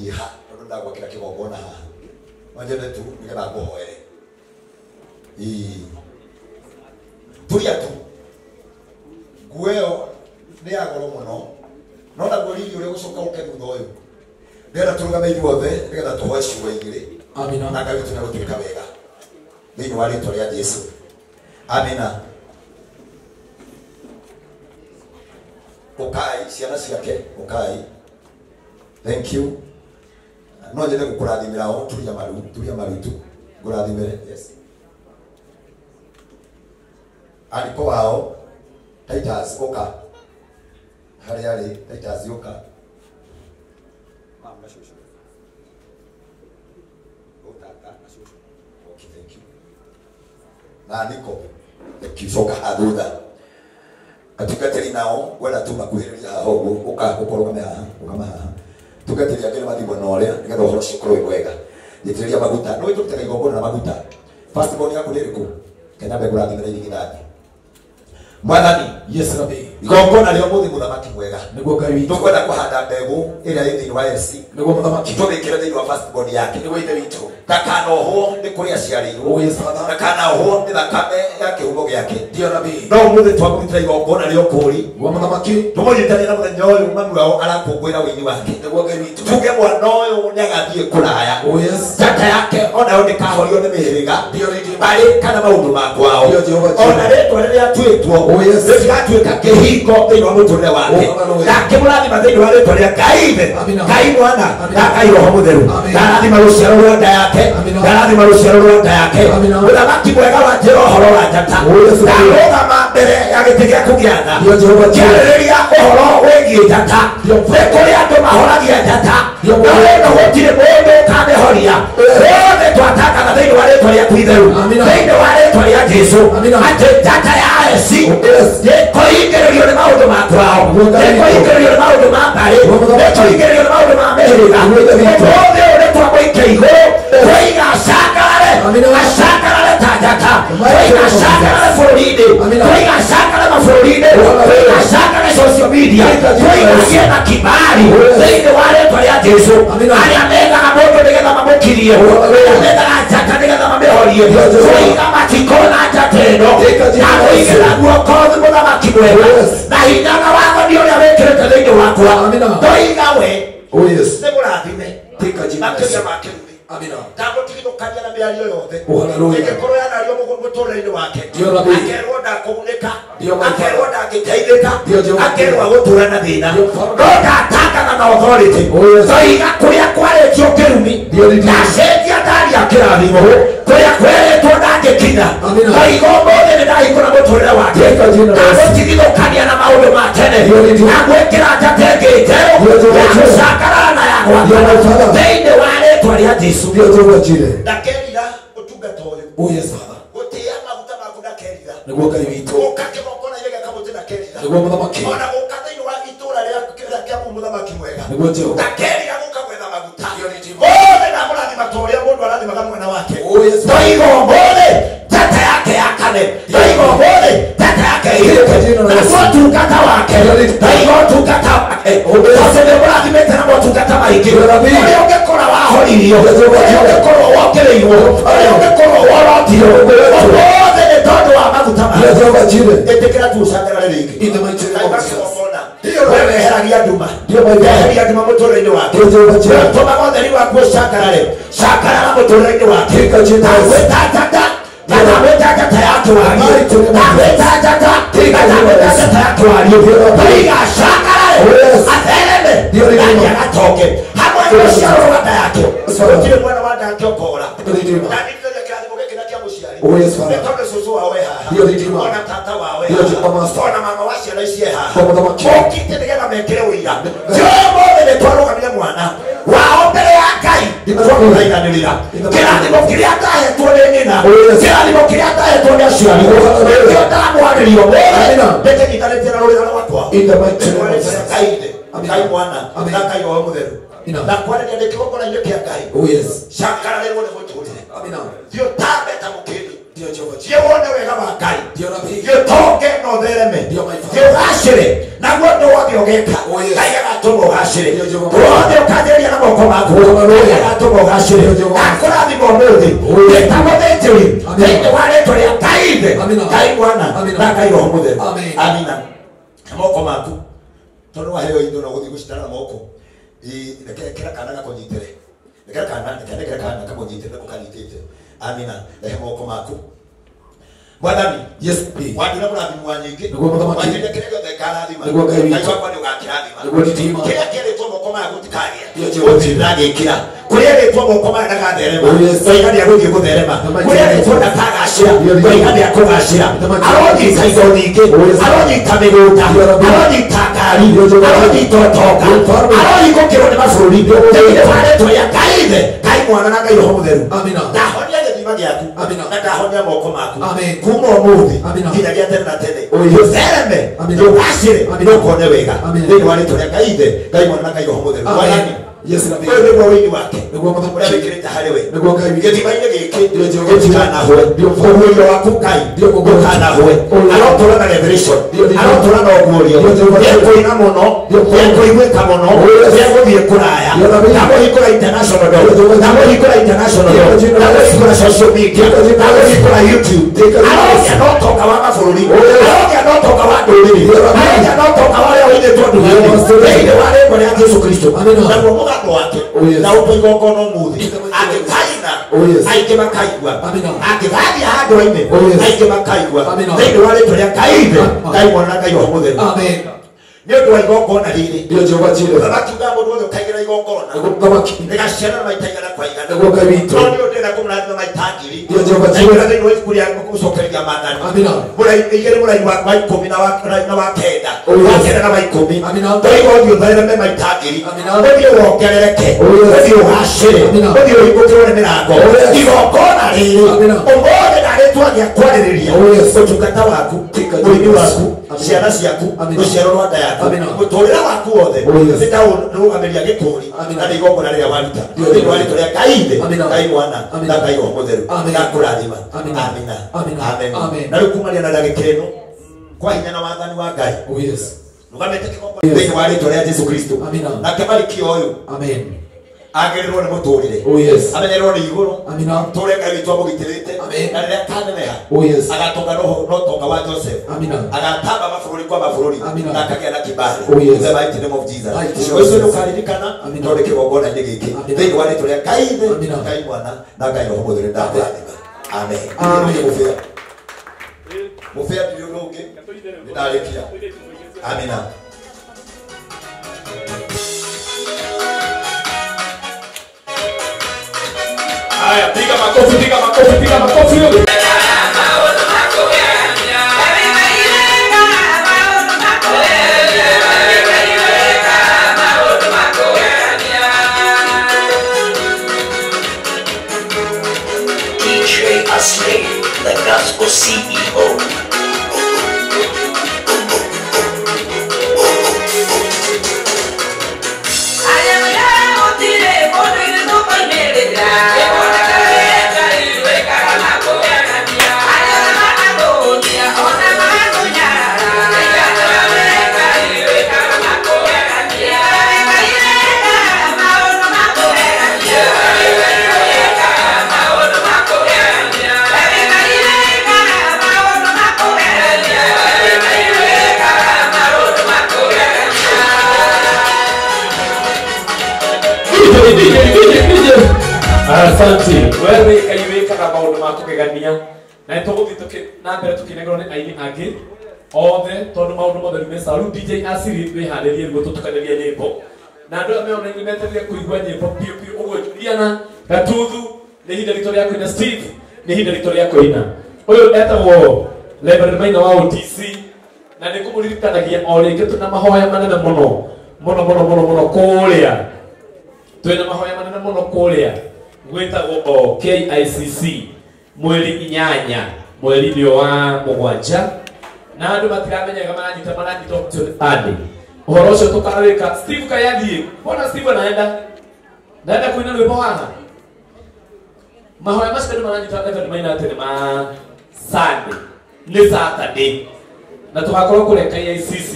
ha tondu ndagwakira kigongona haha no nyende tu nigetha nguhoere ii turia tu nguo ĩyo nĩ ya goro mũno no naguo riri ũrĩa ũgũcoka ũke thutha ũyũ ndĩrenda tũrũgame ithuothe nĩgetha tũhoe ciugo igĩrĩ Amina. Na Ngai witũ nĩegũtuĩka wega thĩinĩ wa rĩtwa rĩa Jesũ. Amina. Ukai ciana ciake ukai. Thank you. No nyende gũkũrathimĩra o turia maru tu ngũrathimĩre. Yes. Ariko wao Titus ũka harĩa arĩ Titus ũka mama cũcũ tata na cũcũ. Okay, thank you. Na niko thank you. Coka hathutha atungatĩri nao wenda tu makuhĩrĩria haha ũguo ũka ũkorũgame haha ũkama haha tungatĩri angĩ nĩ mathiĩ mwena ũrĩa nĩgetha ũhoro ũcio ũkorwo wĩ mwega nyitĩrĩria maguta nĩ tũrutaga igongona na maguta first born yaku nĩ ĩrĩkũ kenya ngũrathimĩra irigithathi Mwathani. Yes Rabbi. Igongona rĩa ũmũthĩ mũthamaki mwega Nĩguo Ngai witũ. Tũkwenda kũhanda mbegũ ĩrĩa ĩ thĩinĩ wa AC Nĩguo mũthamaki. Tũmĩkĩre thĩinĩ wa first born yake Nĩguo ithe witũ. Ndakanohwo nĩ kũrĩa aciarĩirwo Oh yes Father. Ndakanohwo nĩ thakame ya kĩhumo gĩake Ndio Rabbi. No ũmũthĩ twamũrutĩra igongona rĩa ũkũũri Nĩguo mũthamaki. Tũmũnyitanie na mũthenya ũyũ mami wao arakũngũĩra wĩini wake Nĩguo Ngai witũ. Tuge mwana ũyũ nĩagathiĩ kũraya Oh yes. Njata yake onayo ndĩkahorio nĩ mĩhĩrĩga Ndio Redeemer. mbarĩ kana maũndũ ma kwao Ndio Jehova Jireh. Ona rĩtwa rĩrĩa atuĩtwo Oh yes. rĩtigatuĩka kĩhingo thĩinĩ wa mũtũrĩre wake Oh, hallelujah. na akĩmũrathima thĩinĩ wa rĩtwa rĩa Ngai Ithe Amina. Ngai Mwana Amina. na Ngai Roho Mũtheru Amina. Ndarathima rũciaro rwa nda yake Amina. Ndarathima rũciaro rwa nda yake Amina. Mũthamaki mwega wa njĩra ũhoro wa njata Oh yes. Ndarũgama mbere ya gĩtĩ gĩaku gĩa tha Ndio Jehova Jireh. kĩarĩrĩria ũhoro wĩgiĩ njata Ndio. nĩ kũrĩ andũ mahoragia njata Ndio. no ĩno gũtirĩ mũndũ ũkamĩhoria othe twatangatha thĩinĩ wa rĩtwa rĩaku itheru Amina. thĩinĩ wa rĩtwa rĩa Jesũ Amina. atĩ njata ya Esi Yes. nĩkũhingĩrĩrio nĩ maũndũ ma kwao Nĩguo Ngai witũ. nĩkũhingĩrĩrio nĩ maũndũ ma mbarĩ Nĩguo mũthamaki. nĩkũhingĩrĩrio nĩ maũndũ ma mĩhĩrĩga Nĩguo Ithe witũ. ũmũthĩ ũyũ nĩtwamũikia igũrũ twoiga acangarare Amina. acangarare ta njata Amina. twoiga acangarare bũrũri-inĩ Amina. twoiga acangarare mabũrũri-inĩ twoiga acangarare social media twoiga agĩe na kibali thĩinĩ wa rĩtwa rĩa Jesũ Amina. arĩa mendaga mũndũ nĩgetha mamũkirie arĩa mendaga njata nĩgetha mamĩhorie Ndio Jehova. twoiga matikona njata ĩno Ĩka Jehova. ndamũigĩra guoko mũthamaki mwega Yes. na hinya na wathani ũrĩa wĩkĩrĩte thĩinĩ wakwa Amina. ndoiga we Oh yes. nĩ mũrathime Ĩka jina la makĩria Yesu. ma kĩrumi Amina. ndamũtigithũkania na mĩario yothe Oh hallelujah. ĩngĩkorwo yanario mũtũrĩre-inĩ wake Ndio Rabbi. akerwo ndakũgunĩka Ndio my Father. akerwo ndangĩteithĩka Ndio Jehova. akerwo agũtũra na thĩna Ndio Father. no ndatangatha na authority Oh yes. ndoiga kũrĩa kwarĩtio kĩrumi Ndio Redeemer. ndacenjia ndaria kĩrathimo kũrĩa kwerĩtwo ndangĩkinya Amina. ndoiga ũmũthĩ nĩ ndahingũra mũtũrĩre wake Ĩka jina la Yesu. ndamũtigithũkania na maũndũ ma tene Ndio Redeemer. ndagwĩkĩra njata ĩngĩ njerũ Ndio Jehova. ya gũcangarara na ya Ndio my gwathana Father. thĩinĩ wa rĩtwa rĩa Jesũ Ndio Jehova Jireh. ndakerira ũtungata ũyũ Oh yes Father. gũtĩĩa maguta maku ndakerira Nĩguo Ngai witũ. gũka kĩgongona-inĩ gĩa kamũtĩ ndakerira Nĩguo mũthamaki. ona gũka thĩinĩ wa itũũra rĩa Kĩambu mũthamaki mwega Nĩguo Jehova. ndakerira gũka gwetha maguta Ndio Redeemer. othe ndamũrathima ta ũrĩa mũndũ arathimaga mwana wake Oh yes. ndoiga ũmũthĩ njata yake yakane ndoiga ũmũthĩ njata yake ĩhĩke Jina la Yesu. naguo ũtungata wake Ndio Redeemer. ndoiga ũtungata wake Oh yes. tondũ nĩũmũrathimĩte na motungata maingĩ Ndio Rabbi. ũrĩa ũngĩkorwo wahoririo Ndio Jehova ũrĩa Jireh. ũngĩkorwo wokĩrĩirwo ũrĩa ũngĩkorwo worotirwo ũmũthĩ nĩ tondũ wa maguta Ndio maku Jehova Jireh. ĩtĩkĩra tu ũcangarare rĩngĩ In the mighty name of Jesus. Ndio we weheragia nduma Ndio my Father. weheria nduma mũtũrĩre-inĩ wake Ndio Jehova Jireh. tũmaga ũtheri waku ũcangarare cangarara mũtũrĩre-inĩ wake Ĩka jina la Yesu. ndagwĩta njata na ndagwĩta njata ya kĩwario Mighty name of ndagwĩta njata Ĩka na jina la ndagwĩta Yesu. njata ya kĩwario Ndio Rabbi. ndoiga acangarare Oh yes. athereme Ndio na Redeemer. nĩagatonge hamwe na rũciaro rwa nda yake Yes, Father. gũtirĩ mwana wa nda yake ũkora Ndio Redeemer. na ndirikanagia kĩrathimo gĩkĩ na kĩa mũciari Oh yes nĩ Father. tondũ cũcũ wao e haha Ndio Redeemer. ona tata wao e Ndio haha Jehova Master. ona mama wa ciana ici e haha Kwa mũthamaki. okite nĩgetha mekĩre ũira tiomothe nĩ twarũgamire mwana wao mbere ya Ngai twamũthaithanĩrĩra kĩrathimo kĩrĩa ndahetwo nĩ nyina Oh yes. kĩrathimo kĩrĩa ndahetwo nĩ aciari Oh, hallelujah. nĩkĩo ndamwarĩria ũmũthĩ Amina. ndĩkĩnyitanĩtie na rũrĩra rwakwa In the mighty name of Jesus. Ngai Ithe Amina. Ngai Mwana Amina. na Ngai Roho Mũtheru Amina. na kwarĩria ndĩ kĩgongona-inĩ kĩa Ngai Oh yes. cangararĩrwo nĩ mũtũrĩre Amina. thiĩ ũtambe ta mũkĩndũ Ndio Jehova Jireh. thiĩ wone wega wa Ngai Ndio Rabbi. thiĩ ũtonge na ũthereme Ndio my Father. thiĩ ũgacĩre naguo ũndũ wothe ũgeka Oh, yes. Ngai agatũma ũgacĩre Ndio Jehova. ũndũ wothe ũkanjĩrĩria na moko moko maku agatũma ũgacĩre akũrathima ũmũthĩ wĩta mũthĩnjĩri thĩinĩ wa rĩtwa rĩa Ngai Ithe Ngai Mwana na Ngai Roho Mũtheru amina moko maku tondũ waheo indo no gũthiĩ gũcitara na moko rekera kana gakũnyitĩre rekera kana rekera kana kamũnyitĩre gũkanyitĩte amina rehe moko maku Mwathani Yes wandura mũrathimi wa nyingĩ Nĩguo mũthamaki. Wanjĩrĩria kĩrĩa gĩothe ngarathima Nĩguo Ngai witũ. Ngai wakwa nĩ ũgakĩrathima Nĩguo nditima. Kĩrĩa kĩerĩtwo moko maya gũtikagĩa Ndio Jehova. gũtirĩ ndagĩkĩra kũrĩa erĩtwo moko maya ndagatherema Oh, yes. Ngai nĩegũthiĩ gũtherema Mũthamaki. kũrĩa erĩtwo ndakagacĩra Ndio, ndio. Ngai nĩekũgacĩra Mũthamaki. aronyita indo nyingĩ Oh, yes. aronyita mĩgũnda Ndio, Rabbi. aronyita ngari Ndio, Jehova. aronyita ũtonga Ndio, Mfalme. arohingũkĩrwo nĩ mabũrũri Ndio, thĩinĩ wa rĩtwa rĩa Ngai Ithe Ngai Mwana na Ngai Roho Mũtheru Amina. ndahonia gĩthima gĩaku Amina. na ndahonia moko maku Amen. kuma ũmũthĩ Amina. nginyagia tene na tene Oh, yes. ũthereme Amina. ũgacĩre Amina. ũkone wega Amina. thĩinĩ wa rĩtwa rĩa Ngai Ithe Ngai Mwana na Ngai Roho Mũtheru Amen. Mwathani Yes Rabbi. ũyũ nĩguo ũini wake Nĩguo mũthamaki. ũrĩa wĩkĩrĩte harĩ we Nĩguo Ngai witũ. gĩthima-inĩ gĩkĩ Ndio Jehova. gĩtikanahwe Ndio Mfalme. ũguũrio waku Ngai Ndio Mungu wetu. ndũkanahwe Oh, yes. arotũra na revelation Ndio, ndio. arotũra na ũguũrio Ndio Jehova. nĩekũina mũno Ndio Mfalme. nĩekũiguĩka mũno Oh, yes. nĩegũthiĩ kũraya Ndio Rabbi. ndagũhingũra international door Ndio Jehova. ndagũhingũra international door Ndio Jehova. ndagũhingũra social media Ndio Jehova. ndagũhingũra YouTube Ndio Jehova. arogĩa na ũtonga wa mabũrũri Oh, yes. arogĩa na ũtonga wa ndũrĩrĩ Ndio Rabbi. arogĩa na ũtonga wa ũrĩa ũinĩtwo ndũrĩrĩ Ndio Jehova. thĩinĩ wa rĩĩtwa rĩa Jesũ Kristo Amina. naguo mũgambo wake Oh, yes. na ũtũ igongona ũmũthĩ angĩkaina Oh, yes. aingĩ makaigua Amina. angĩgathiĩ handũ-inĩ Oh, yes. aingĩ makaigua Amina. thĩinĩ wa rĩĩtwa rĩa Ngai Ithe Amen. Ngai Mwana na Ngai Roho Mũtheru Amen. nĩ ũndũ wa igongona rĩrĩ Ndio Jehova Jireh. mũthamaki ugaga mũndũ wothe ũkaigĩra igongona Nĩguo mũthamaki. rĩgaciarana maita igana kwa igana Nĩguo Ngai witũ. no nĩ ũndũ ndĩrenda kũmũrathima maita ngiri Ndio Jehova na Jireh. igĩra thĩinĩ wa ibuku rĩa gũcokereria maathani Amina. igĩrĩ mũrai wa ikũmi na wa kenda Oh, yes. wa kenda na wa ikũmi Amina. ndoiga ũthiĩ ũthereme maita ngiri Amina. ũthiĩ wongerereke Oh, yes. ũthiĩ ũgacĩre Amina. ũthiĩ ũhingũkĩrwo nĩ mĩrango Oh, yes. igongona rĩrĩ Amina. ũmũthĩ narĩ twagia kwarĩrĩria Oh, yes. ũtungata waku Tika ũrĩmi Jesus. waku Amina. ciana ciaku Amina. rũciaro rwa nda yaku Amina. mũtũrĩre waku wothe Oh, yes. nĩtaũrũgamĩria gĩkũri Amina. na nĩ igongona rĩrĩa waruta Ndio, thĩinĩ wa rĩtwa rĩa Ngai Ithe Amina. Ngai Mwana Amina. na Ngai Roho Mũtheru Amina. ndakũrathima Amina. amina Amina. amen Amen. na rĩu kumania na ndagĩka ĩno kwa hinya na wathani wa Ngai Oh yes. rũgamĩte kĩgongona Yes. thĩinĩ wa rĩtwa rĩa Jesũ Kristo Amina. nake Malkia ũyũ Amen. agĩrĩrwo nĩ mũtũrĩre Oh yes. amenyererwo nĩ igũrũ Amina. tũre Ngai witũ amũgitĩrĩte Amen. na rĩrĩa akaneneha Oh yes. agatonga no tonga wa Joseph Amina. agatamba mabũrũri kwa mabũrũri Amina. na akagĩa na kibali Oh, yes. In the mighty name of Jesus Mighty name of ũcio Jesus. ndũkaririkana Amina. tondũ kĩgongona-inĩ gĩkĩ Amina. thĩinĩ wa rĩtwa rĩa Ngai Ithe Amina. Ngai Mwana na Ngai Roho Mũtheru ndakũrathima amen Amen. Mũbĩa mũbĩa ndirĩ ũndũ ũngĩ nĩndarĩkia amina Haya, piga makofi, piga makofi, piga makofi. DJ Asley, the Gospel CEO. DJ, DJ, DJ, DJ. Asante. Wewe Ngai wĩkaga maũndũ ma kũgegania na nĩtũgũthiĩ na mbere tũkĩnengerwo nĩ aini angĩ othe tondũ maũndũ mothe nĩ mesa. Rĩu DJ Asiri wĩharĩrie nĩguo tũtukanĩrie nyĩmbo na andũ aya meona metereire kũigua nyĩmbo biũ biũ ũguo Juliana Gatuthu nĩ ihinda ritũ rĩa kũina Steve nĩ ihinda ritũ rĩa kũina ũyũ etagwo Reverend Maina wa OTC na nĩ ngũmũririkanagia o rĩngĩ tũna mahoya manene mũno mũno mũno mũno mũno kũrĩa twina mahoya manene mũno kũrĩa gwĩtagwo KICC mweri 8 mweri-inĩ wa 7 na andũ matiramenyaga maranyita option Sunday ũhoro ũcio tũkawĩka Steve kayathiĩ mbona Steve anaenda naenda kũina rwĩmbo haha mahoya macio andũ maranyita Reverend Maina atĩ nĩ ma Sunday nĩ Saturday na tũgakorwo kũrĩa KICC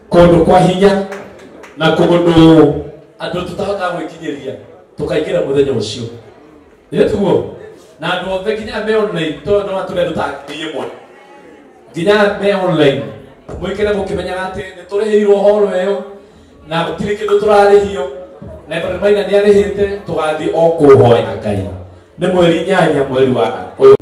kũndũ kwa hinya na kũndũ Andũ tũtahotaga gwĩkinyĩria tũkaingĩra mũthenya ũcio. Nĩ tuguo? Na andũ othe nginya me online tondũ no atũrĩa andũ ta 1000. Nginya me online mwĩkĩre mũkĩmenyaga atĩ nĩ tũrĩhĩirwo horo ĩyo na gũtirĩ kĩndũ tũrarĩhio na Reverend Maina nĩ arĩhĩte tũgathiĩ o kũhoya Ngai. Nĩ mweri 8 mweri wa ũyũ.